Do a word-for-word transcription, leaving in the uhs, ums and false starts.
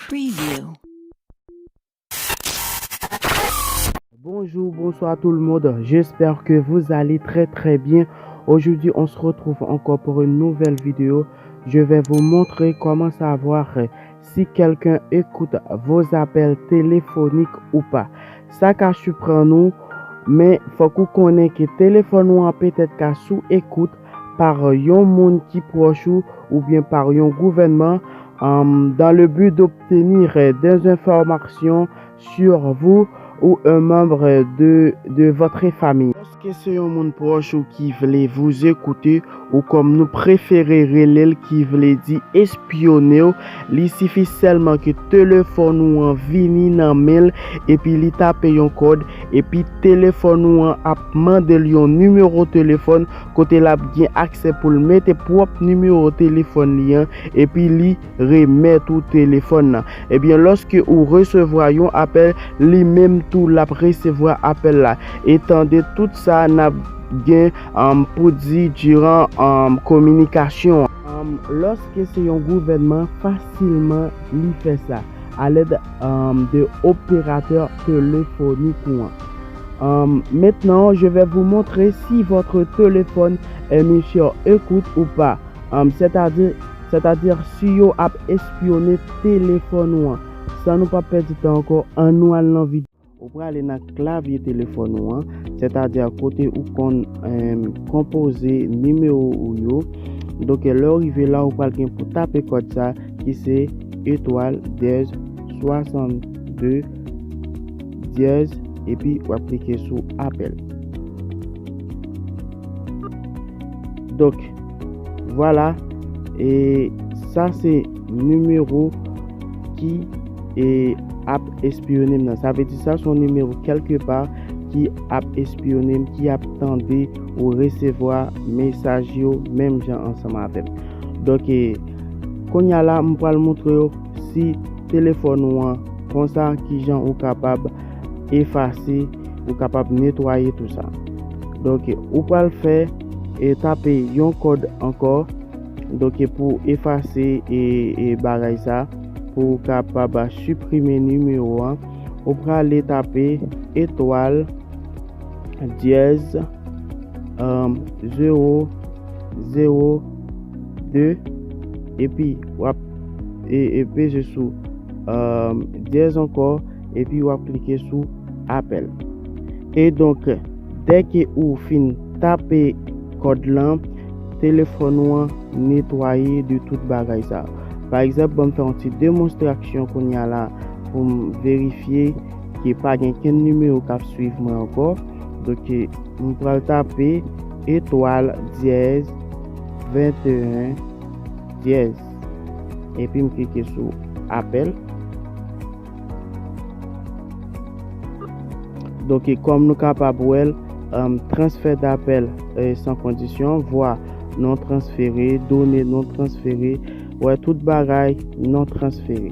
Preview. Bonjour, bonsoir tout le monde. J'espère que vous allez très très bien. Aujourd'hui, on se retrouve encore pour une nouvelle vidéo. Je vais vous montrer comment savoir si quelqu'un écoute vos appels téléphoniques ou pas. Sa ka siprann ou, men fòk ou konnen ke telefòn ou an petèt ka sou ekout par yon moun ki pwòch ou oubyen par yon gouvènman, euh, dans le but d'obtenir des informations sur vous ou un membre de, de votre famille. Lòske se yon moun pwòch ou ki vle vous écouter, ou kòm nou prefere rele l, ki vle di espyone w, li sifi sèlman ke telefòn ou an vini nan men l, epi li tape yon kòd, epi telefòn ou an ap mande l yon nimewo telefòn, kote l ap gen aksè pou l mete pwòp nimewo telefòn li an, epi li remèt ou telefòn nan. Ebyen, lòske ou resevwa yon apèl, li menm tou l ap resevwa apèl la. E tande tout sa n ap gen, um, pou di diran, um, kominikasyon an. Um, lòske se yon gouvènman, fasilman li fè sa alèd, um, de operatè telefonik ou an. Um, maintenant, je vais vous montrer si votre téléphone est mis sur écoute ou pas. Um, c'est-à-dire, c'est-à-dire si yo ap espyone telefòn ou an. San nou pa pèdi tan ankò, ann nou al nan videyo. Ou prale nan klavye telefòn ou an, sètadi kote ou konn, em, konpoze nimewo ou yo. Donk, lè w rive la, ou pral gen pou tape kòd sa ki se etwal dyèz swasann de dyèz, epi w ap klike sou apèl. Donk, vwala, e sa se nimewo ki, e, ap espyone m nan. Sa vle di sa se yon nimewo kèlkepa ki ap espyone m, ki ap tande ou resevwa mesaj yo menm jan ansanm avè m. Donk, e, kounye a la, m pral montre w si telefòn ou an konsa, kijan ou kapab efase, ou kapab netwaye tou sa. Donk, ou pral fè, e, tape yon kòd ankò. Donk, e, pou efase, e, e, bagay sa, pou w kapab siprime nimewo an, ou prale tape etwal dyèz, um, zewo zewo de, epi w ap, e, e, peze sou, um, dyèz ankò, epi w ap klike sou apèl. E donk, dèke ou fin tape kòd lan, telefòn ou an netwaye de tout bagay sa. Pa egzanp, ban m fè yon ti demonstrasyon kounye a la pou m verifye ke pa gen kenn nimewo k ap swiv mwen ankò. Donk, m pral tape etwal dyèz venteyen dyèz. Epi m klike sou apèl. Donk, e kòm nou kapab wè l, um, transfè dapèl, e, san kondisyon, vwa non transfere, done non transfere, wè tout bagay non transfere.